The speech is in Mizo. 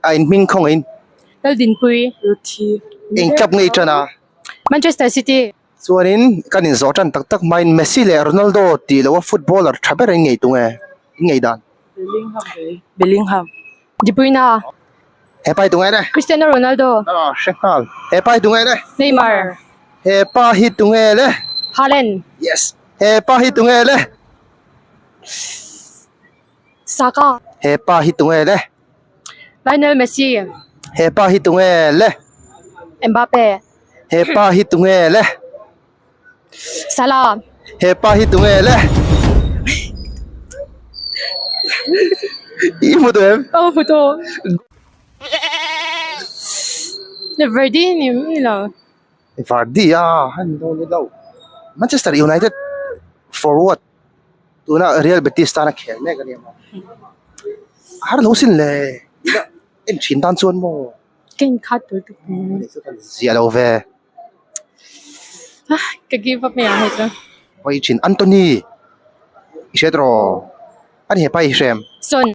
A in hming khawngaihin. Laldinpui. Ruthi. Eng club nge i ṭan a? Manchester City. Chuanin kan inzawh ṭan tak tak hmain Messi leh Ronaldo tih loha footballer ṭha ber in ngei tung e, in ngei dan. Bellingham ve. Bellingham. De Bruyne. He pa hi tunge le? Cristiano Ronaldo. A hre nghal. He pa hi tunge le? Neymar. He pa hi tunge le? Haaland. Yes. He pa hi tunge le? Saka. He pa hi tunge le? Lionel Messi. He pa hi tunge le? Mbappe. He pa hi tunge le? Salah. He pa hi tunge le? I hmu duh em? Aw hmu duh. Vardy ni ni lo. Vardy a han dawn ni lo. Manchester United forward tuna Real Betis tana khel mek a ni a. A har lo sin le. En thin tan chuan maw? Ka inkhat tur ka hmu. Ani chu kan zia lo ve. Ka give up mai ang hei chu. Vawi thin Anthony i hriat rawh. Ani hepa i hrem. Son.